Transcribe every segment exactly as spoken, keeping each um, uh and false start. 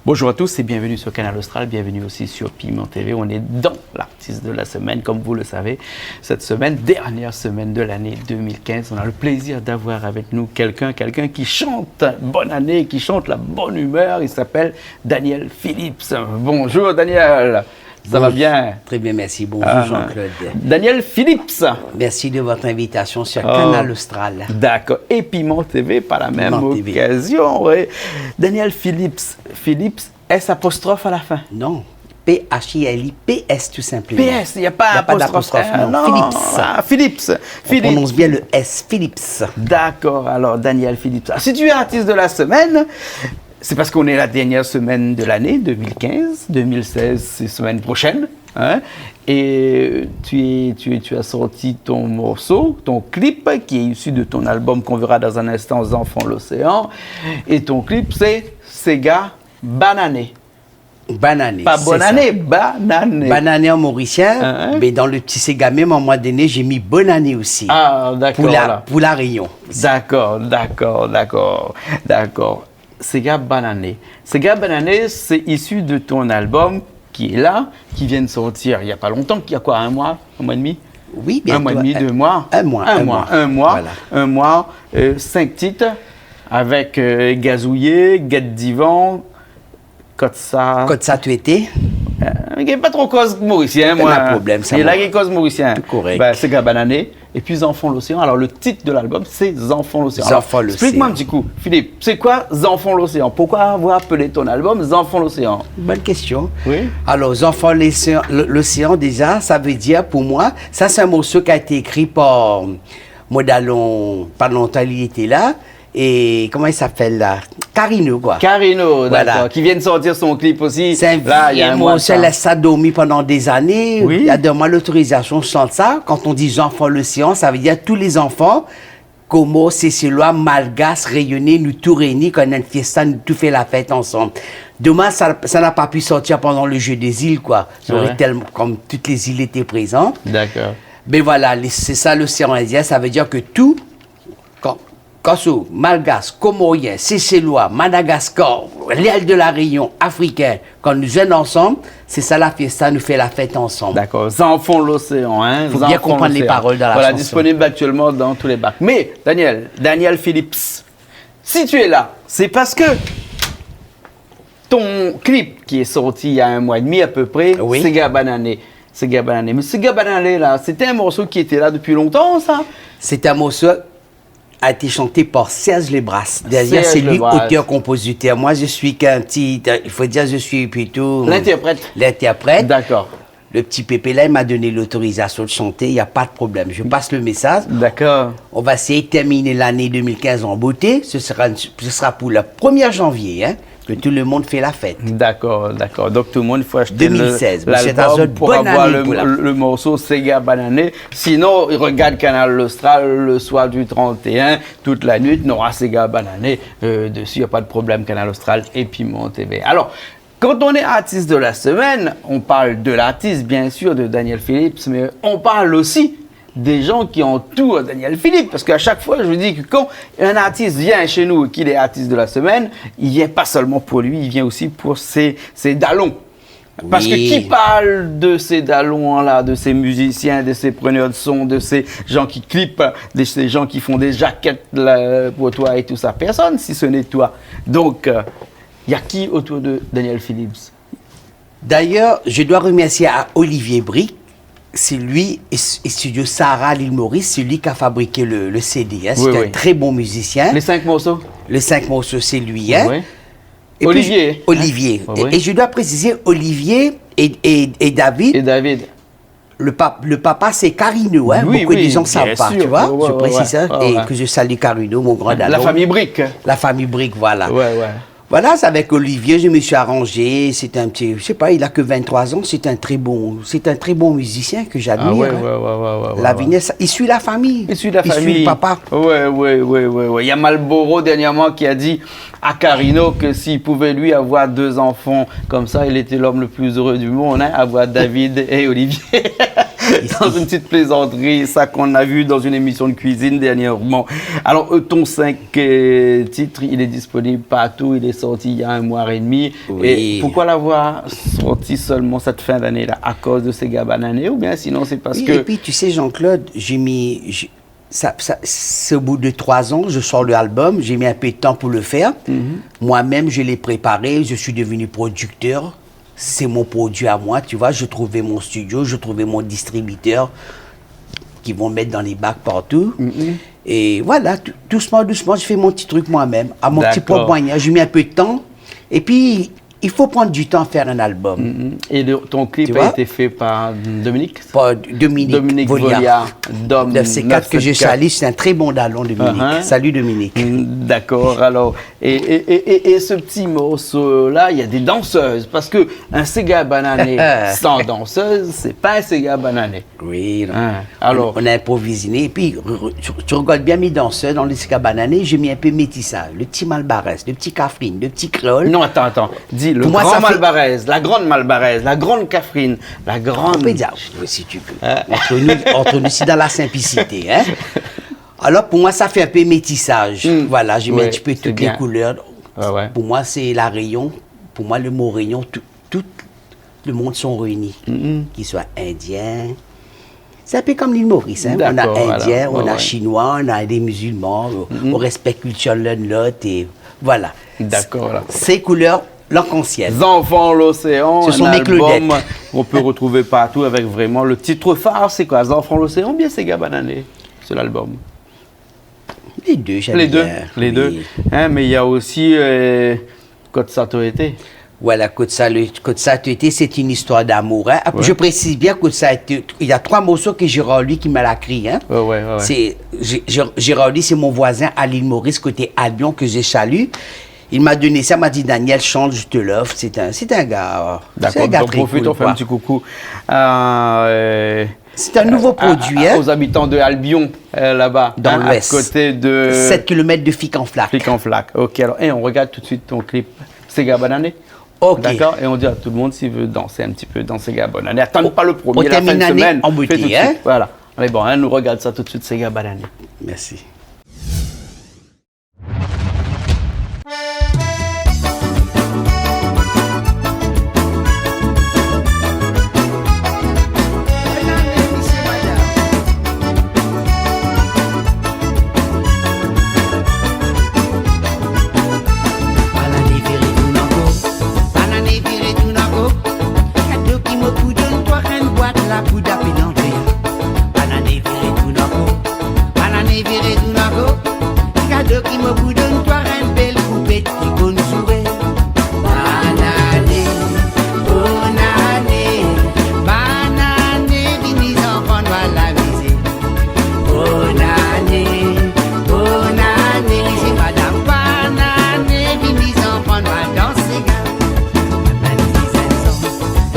Bonjour à tous et bienvenue sur Kanal Austral, bienvenue aussi sur Piment T V. On est dans l'artiste de la semaine, comme vous le savez. Cette semaine, dernière semaine de l'année deux mille quinze, on a le plaisir d'avoir avec nous quelqu'un, quelqu'un qui chante bonne année, qui chante la bonne humeur. Il s'appelle Daniel Phillips. Bonjour Daniel. Ça va bien ? Très bien, merci. Bonjour Jean-Claude. Daniel Phillips. Merci de votre invitation sur Kanal Austral. D'accord. Et Piment T V par la même occasion, oui. Daniel Phillips, Phillips, S apostrophe à la fin ? Non. P H I L I P S, tout simplement. P S, il n'y a pas d'apostrophe. Il n'y a pas d'apostrophe, non. Phillips. Ah, Phillips. On prononce bien le S, Phillips. D'accord, alors Daniel Phillips. Ah, si tu es artiste de la semaine, c'est parce qu'on est la dernière semaine de l'année deux mille quinze. Deux mille seize, c'est semaine prochaine, hein. Et tu es, tu, tu as sorti ton morceau, ton clip, qui est issu de ton album qu'on verra dans un instant, Zanfan Loséan. Et ton clip, c'est Séga Banané. Banané, c'est ça. Pas bonne année, banané. Banané en mauricien, mais dans le petit séga même, à un moment donné, j'ai mis bonne année aussi. Ah, d'accord. Pour la, pour la Réunion. D'accord, d'accord, d'accord, d'accord. Séga Banané. Séga Banané, c'est issu de ton album qui est là, qui vient de sortir il y a pas longtemps, il y a quoi, un mois, un mois et demi ? Oui, bientôt. Un mois et demi, deux mois. Un mois, un mois. Un mois, un mois, euh, cinq titres avec, euh, Gazouyé, Guette Divan, Kot sa. Kot sa ou été ? Euh, mi gingn pa tro koz morisien, moin. Pwin problèm sa. É la, moin, mi koz morisien. Tout korèk. Ben, Séga Banané. Et puis Zanfan Loséan. Alors, le titre de l'album, c'est Zanfan Loséan. Alors, Zanfan Loséan. Explique-moi un petit coup, Philippe, c'est quoi Zanfan Loséan ? Pourquoi avoir appelé ton album Zanfan Loséan ? Bonne question. Oui. Alors, Zanfan Loséan, lo-, Loséan, déjà, ça veut dire, pour moi, ça, c'est un morceau qui a été écrit par mon dalon, pas longtemps, il était là. Et comment il s'appelle là ? Carino, quoi. Carino, d'accord. Voilà. Qui vient de sortir son clip aussi. Là, il y a un mois de ça. C'est un vieux morceau, la sa dormi pendant des années. Oui. Il a donné l'autorisation de chanter ça. Quand on dit Zanfan Loséan, ça veut dire tous les enfants, Comores, Seychellois, Malgaches, Réunionnais, nou tout réini, kan néna in fiesta, nou tout fé la fèt ansanm. Dommage, ça, ça n'a pas pu sortir pendant le Jeu des îles, quoi. Ça aurait tellement, comme toutes les îles étaient présentes. D'accord. Mais voilà, les, c'est ça l'océan Indien, ça veut dire que tout Kan, Corse, Malgache, Comorien, Seychellois, Madagascar, l'île de la Réunion, Africain, kan nou zèn ansanm, sé sa la fiesta, nou fé la fèt ansanm. D'accord. Zanfan Loséan, hein. Faut bien comprendre les paroles dans la chanson. Voilà, disponible actuellement dans tous les bacs. Mais, Daniel, Daniel Phillips, si tu es là, c'est parce que ton clip qui est sorti il y a un mois et demi à peu près, oui, Séga Banané. Séga Banané. Mais Séga Banané, là, c'était un morceau qui était là depuis longtemps, ça ? C'est un morceau a été chanté par Serge Lebrasse. D'ailleurs, c'est lui, auteur-compositeur. Serge Lebrasse. Moi, je suis qu'un petit, euh, il faut dire, je suis plutôt, euh, l'interprète. L'interprète. D'accord. Le petit pépé là, il m'a donné l'autorisation de chanter, il y a pas de problème. Je passe le message. D'accord. On va essayer de terminer l'année deux mille quinze en beauté. Ce sera une, ce sera pour le premier janvier, hein. Que tout le monde fait la fête. D'accord, d'accord. Donc tout le monde, il faut acheter le, l'album pour avoir le, le morceau Séga Banané. Sinon, regarde Kanal Austral le soir du trente et un, toute la nuit, nora Séga Banané, euh, dessus, y a pas de problème, Kanal Austral et Piment T V. Alors, quand on est artiste de la semaine, on parle de l'artiste, bien sûr, de Daniel Phillips, mais on parle aussi des gens qui entourent Daniel Phillips, parce qu'à chaque fois, je dis que quand un artiste vient chez nous et qu'il est artiste de la semaine, il vient pas seulement pour lui, il vient aussi pour ses, ses dalons. Parce que qui parle de ces dalons-là, de ces musiciens, de ces preneurs de son, de ces gens qui clipent, de ces gens qui font des jaquettes là, pour toi et tout ça ? Personne, si ce n'est toi. Donc, euh, y a qui autour de Daniel Phillips ? D'ailleurs, je dois remercier à Olivier Brique, c'est lui, et, et Studio Sahara à l'île Maurice, c'est lui qui a fabriqué le, le C D, hein. Oui, oui. C'est un très bon musicien. Les cinq morceaux ? Les cinq morceaux, c'est lui, hein. Oui, oui. Et puis, Olivier. Olivier. Oui, oui. Et, et je dois préciser, Olivier et, et, et David. Et David. Le pap-, le papa, c'est Carino, hein. Oui, oui, bien sûr. Beaucoup de gens savent pas, tu vois. Ouais, ouais, ouais. Je précise, hein, et que je salue Carino, mon grand dalon. La famille Brique. La famille Brique, voilà. Ouais, ouais. Voilà, c'est avec Olivier, je me suis arrangé. C'est un petit, je sais pas, il a que vingt-trois ans. C'est un très bon, c'est un très bon musicien que j'admire, hein. Ah ouais, ouais, ouais, ouais, ouais, ouais. La Vinesse, il suit la famille. Il suit la famille. Il suit le papa. Ouais, ouais, ouais, ouais, ouais. Il y a Malboro dernièrement qui a dit à Carino que s'il pouvait, lui, avoir deux enfants comme ça, il était l'homme le plus heureux du monde, hein, avoir David et Olivier. Dans une petite plaisanterie, ça qu'on a vu dans une émission de cuisine dernièrement. Alors, euh, ton cinq, euh, titres, il est disponible partout, il est sorti il y a un mois et demi. Oui. Et pourquoi l'avoir sorti seulement cette fin d'année-là, à cause de Séga Banané, ou bien sinon c'est parce que... Oui, et puis, tu sais, Jean-Claude, j'ai mis, j'ai, ça, ça, c'est au bout de trois ans, je sors l'album, j'ai mis un peu de temps pour le faire. Mhm. Moi-même, je l'ai préparé, je suis devenu producteur. C'est mon produit à moi, tu vois. Je trouvais mon studio, je trouvais mon distributeur qui vont mettre dans les bacs partout. Mhm. Et voilà, tou-, doucement, doucement, je fais mon petit truc moi-même, à mon petit propre moyen. D'accord. J'ai mis un peu de temps. Et puis, il faut prendre du temps à faire un album. Mhm. Et le, ton clip a été fait par Dominique ? Tu vois ? Par Dominique Volia. Dominique Volia, Dom neuf sept quatre. Neuf sept quatre que je salue, c'est un très bon dalon, Dominique. Uh-huh. Salut, Dominique. Mm, d'accord, alors, et, et, et, et, et ce petit morceau-là, il y a des danseuses, parce que un séga banané sans danseuse, c'est pas un séga banané. Oui, non. Hein, alors. On, on a improvisé. Et puis, re-, re-, tu, tu regardes bien mes danseurs dans le séga banané, j'ai mis un peu métissage. Le petit Malbarès, le petit Kafrine, le petit Créole. Non, attends, attends. Dis le grand Malbarès, la grande Malbarès, la grande Kafrine, la grande... Pour moi, ça fait... On peut dire, oui, si tu veux. Hein ? Entre nous, entre nous, c'est dans la simplicité, hein. Alors, pour moi, ça fait un peu métissage. Hmm. Voilà, j'ai mis un petit peu toutes les couleurs. Ouais, c'est bien. Ouais, ouais. Pour moi, c'est La Réunion. Pour moi, le mot Réunion, tout, tout le monde sont réunis. Mhm. Qu'ils soient indiens. C'est un peu comme l'île Maurice, hein. D'accord, voilà. On a Indiens, on a Chinois, on a des musulmans, on, on respecte culture l'un de l'autre et voilà. D'accord, voilà. Ces couleurs, l'arc-en-ciel. Zanfan Loséan, un album qu'on peut retrouver partout avec vraiment le titre phare, c'est quoi ? Zanfan Loséan ou bien Séga Banané, sur l'album ? Les deux, j'aime bien. Les deux, les deux. Oui. Hein, mais il y a aussi, euh, Kot sa to été. Voilà, Kot sa, le, Kot sa to été, c'est une histoire d'amour, hein. Ouais. Je précise bien, Kot sa to été, il y a trois morceaux que Gérard Louis qui m'a écrit, hein. Ouais, ouais, ouais, ouais. C'est, Gé-, Gé-, Gérard Louis, c'est mon voisin à l'île Maurice, côté Albion, que je salue. Il m'a donné ça, m'a dit, « Daniel, chante, je te l'offre. » C'est un, c'est un gars, euh, c'est un gars très cool, quoi. D'accord, donc profite, on fait un petit coucou à, euh, C'est un nouveau produit, hein. À, à, aux habitants de Albion, euh, là-bas, hein, à côté de... Dans l'Ouest. Sept kilomètres de Flic-en-Flac. Flic-en-Flac. Ok, alors, et on regarde tout de suite ton clip Séga Banané. Ok. D'accord ? Et on dit à tout le monde, s'il veut danser un petit peu, danser Séga Banané. Attends pas le premier, la fin de semaine. On termine l'année en beauté, hein. Fais tout de suite. Voilà. Allez, bon, hein, nou regard sa tout de suite, Séga Banané. Merci. Banané viré tourn ankor, banané viré tourn ankor. Kado ki mo pou donn twa, enn bwat la pou dapé lantré. Banané viré tourn ankor, banané viré tourn ankor. Kado ki mo pou donn twa, enn bèl poupèt ki konn zoué. Banané, banané, banané, vini zanfan nou al amizé. Banané, banané, mésyé, madam, banané, vini zanfan nou al dansé. Bann ti zinzan,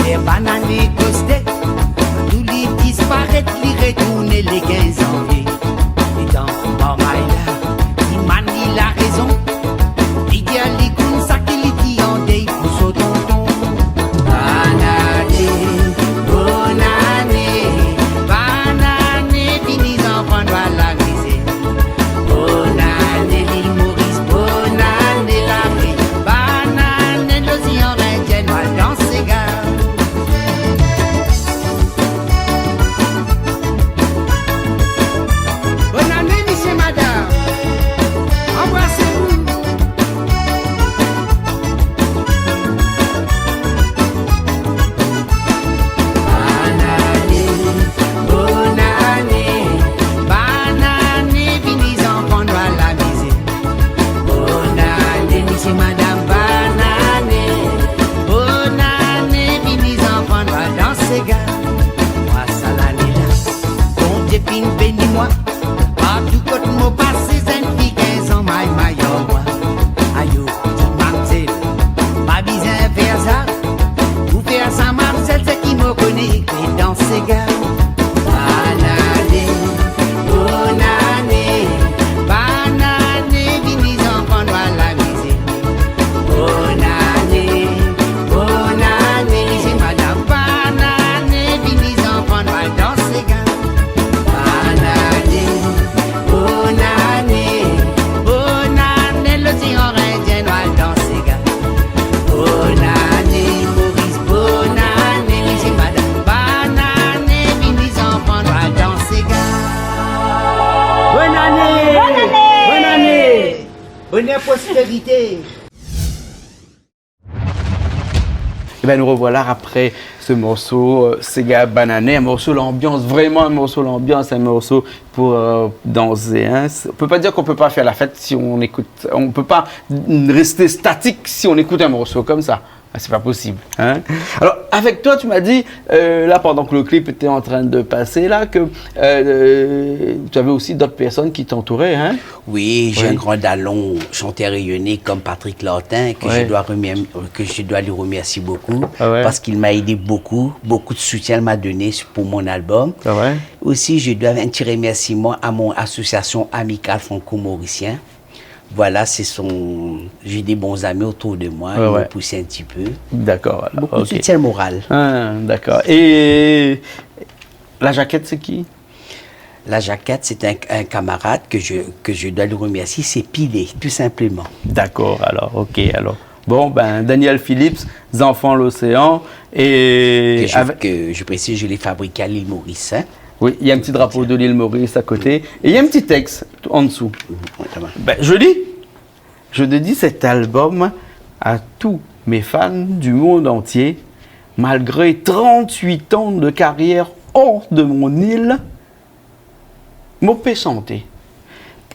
lèr banané kosté, tou li disparèt, li retourné lé kinz zanvié. É dan Marmay la, ti man li la rézon. Li di a Bonheur, prospérité. Eh ben, nous revoilà après ce morceau, euh, Séga Banané, un morceau l'ambiance, vraiment un morceau l'ambiance, un morceau pour, euh, danser, hein. C'est, on peut pas dire qu'on peut pas faire la fête si on écoute, on peut pas rester statique si on écoute un morceau comme ça. Ah, c'est pas possible, hein. Alors, avec toi, tu m'as dit, euh, là, pendant que le clip était en train de passer, là, que, euh, tu avais aussi d'autres personnes qui t'entouraient, hein. Oui, j'ai un grand dalon, chanteur réunionnais comme Patrick Lortin, que je dois remer-, que je dois lui remercier beaucoup, parce qu'il m'a aidé beaucoup, beaucoup de soutien il m'a donné pour mon album. Ah ouais. Aussi, je dois un petit remerciement à mon association amicale franco-mauricienne. Voilà, ce sont, j'ai des bons amis autour de moi, ils m'ont poussé un petit peu. D'accord, alors, ok. Beaucoup de soutien moral. Ah, d'accord. Et la jaquette, c'est qui ? La jaquette, c'est un, un camarade que je, que je dois lui remercier, c'est Pilé, tout simplement. D'accord, alors, ok, alors. Bon, ben, Daniel Phillips, Zanfan Loséan, et que je, avec que je précise, je l'ai fabriqué à l'île Maurice, hein. Oui, il y a un petit drapeau de l'île Maurice à côté, et il y a un petit texte en dessous. Oui, ça va. Ben, je lis. Je dédie cet album à tous mes fans du monde entier. Malgré trente-huit ans de carrière hors de mon île, mo pé shanté.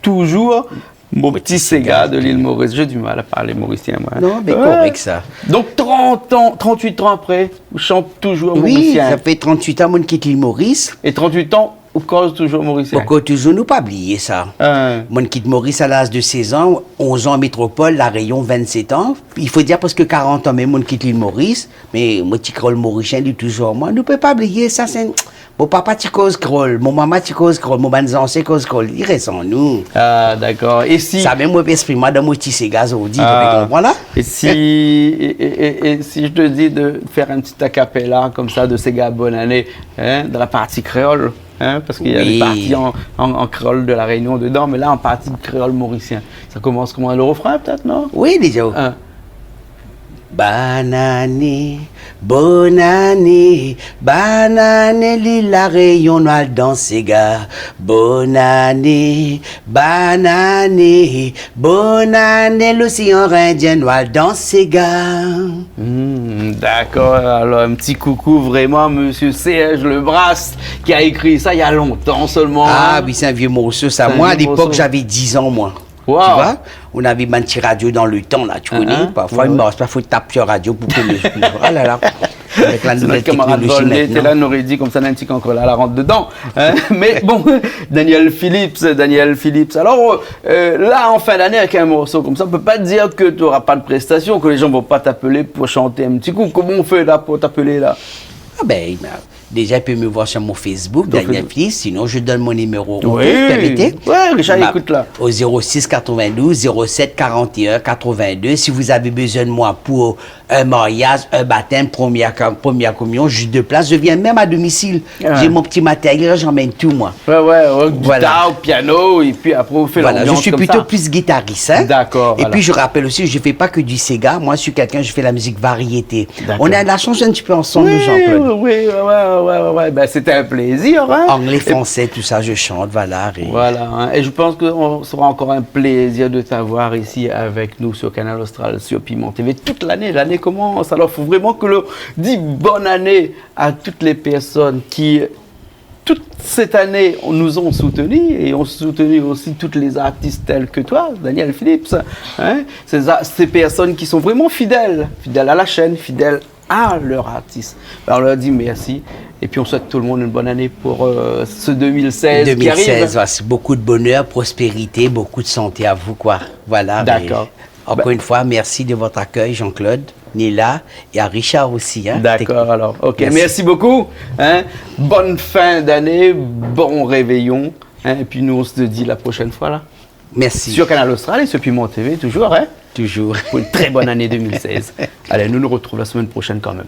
Toujours mon petit séga de l'île Maurice. J'ai du mal à parler mauricien, moi. Non, mais correct, ça. Donc, trente ans, trente-huit ans après, ou shant toujours mauricien. Oui, ça fait trente-huit ans, moin kit l'île Maurice. Et trente-huit ans, ou koz toujours mauricien. Ankor toujour, nou pa blié sa. Hein. Moin kit Maurice à l'âge de seize ans, onze ans en métropole, La Réunion, vingt-sept ans. Il faut dire presque quarante ans, mèm moin kit l'île Maurice, mé mon ti kréol morisien, li toujour moin. Nou pé pa blié sa, sé, mon papa ti koz kréol, mon mama ti koz kréol, mon bann zansèt koz kréol, li rès an nou. Ah, d'accord. Et si... Sa mèm, moin pé ésprim amoin dan mon ti séga zordi, ou konpran la ? Et si, et, et, et, et si je te dis de faire un petit a cappella comme ça de séga bonne année, hein, dans la partie créole, hein, parce qu'il y a des parties en, en, en créole de La Réunion dedans, mais là, en partie de créole mauricien. Ça commence comment, le refrain, peut-être, non ? Oui, déja. Hein. Bonne année, bonne année, bonne année, l'île La Réunion, nou al dans séga. Bonne année, bonne année, bonne année, l'océan Indien, nou al dans séga. Hmm, d'accord. Alors, un petit coucou vraiment à monsieur Serge Lebrasse qui a écrit ça il y a longtemps seulement, hein. Ah oui, c'est un vieux morceau, ça. C'est un vieux morceau. Moi, à l'époque, j'avais dix ans, moi. Wow. Tu vois, on avait bann ti radio dans le temps, là, tu connais. Parfois, il me reste pas, faut taper sur radio pour que le, oh là là. Avec la nouvelle technologie maintenant. Si notre camarade Volnay était là, nou noré di konmsa, néna in ti kankol la rant dedan, hein. Mais bon, Daniel Phillips, Daniel Phillips. Alors, euh, là, en fin d'année, avec un morceau comme ça, on peut pas dire que tu auras pas de prestation, que les gens vont pas t'appeler pour chanter un petit coup. Comment on fait là pour t'appeler là ? Ah ben, il m'a Déjà, il peut me voir sur mon Facebook, Daniel Phillips. Sinon, je donne mon numéro. Oui. Vous permettez ? Ouais, Richard, écoute là. Au zéro six quatre-vingt-douze zéro sept quarante et un quatre-vingt-deux. Si vous avez besoin de moi pour un mariage, un baptême, première com-, première communion, je déplace, je viens même à domicile. Ah. J'ai mon petit matériel, j'emmène tout, moi. Ouais, ouais, ouais, guitare, piano, et puis après, on fait l'ambiance comme ça. Voilà, je suis plutôt plus guitariste, hein. D'accord, voilà. Et puis, je rappelle aussi, je fais pas que du séga. Moi, je suis quelqu'un, je fais la musique variété. D'accord. On a la chance un petit peu ensemble, Jean-Claude. Oui, oui, oui, ouais, ouais, ouais, ouais. Ben, c'était un plaisir, hein. Anglais, français, tout ça, je chante, voilà. Voilà, hein. Et je pense que on sera encore un plaisir de t'avoir ici avec nous sur Kanal Austral, sur Piment T V, toute l'année. L'année commence. Alors, faut vraiment que l'on dise bonne année à toutes les personnes qui toute cette année, on nous ont soutenus et ont soutenu aussi tous les artistes tels que toi, Daniel Phillips, hein, ces a-, ces personnes qui sont vraiment fidèles, fidèles à la chaîne, fidèles à leur artiste. Alors, on leur dit merci et puis on souhaite tout le monde une bonne année pour, euh, ce deux mille seize qui arrive. Deux mille seize, voilà, c'est beaucoup de bonheur, prospérité, beaucoup de santé à vous, quoi. Voilà, mais encore une fois, merci de votre accueil, Jean-Claude, Nila et à Richard aussi, hein. D'accord, alors. Ok, merci beaucoup, hein. Bonne fin d'année, bon réveillon, hein, et puis nous, on se dit la prochaine fois, là. Merci. Sur Kanal Austral et sur Piment T V, toujours, hein. Toujours. Pour une très bonne année deux mille seize. Allez, nous nous retrouvons la semaine prochaine quand même.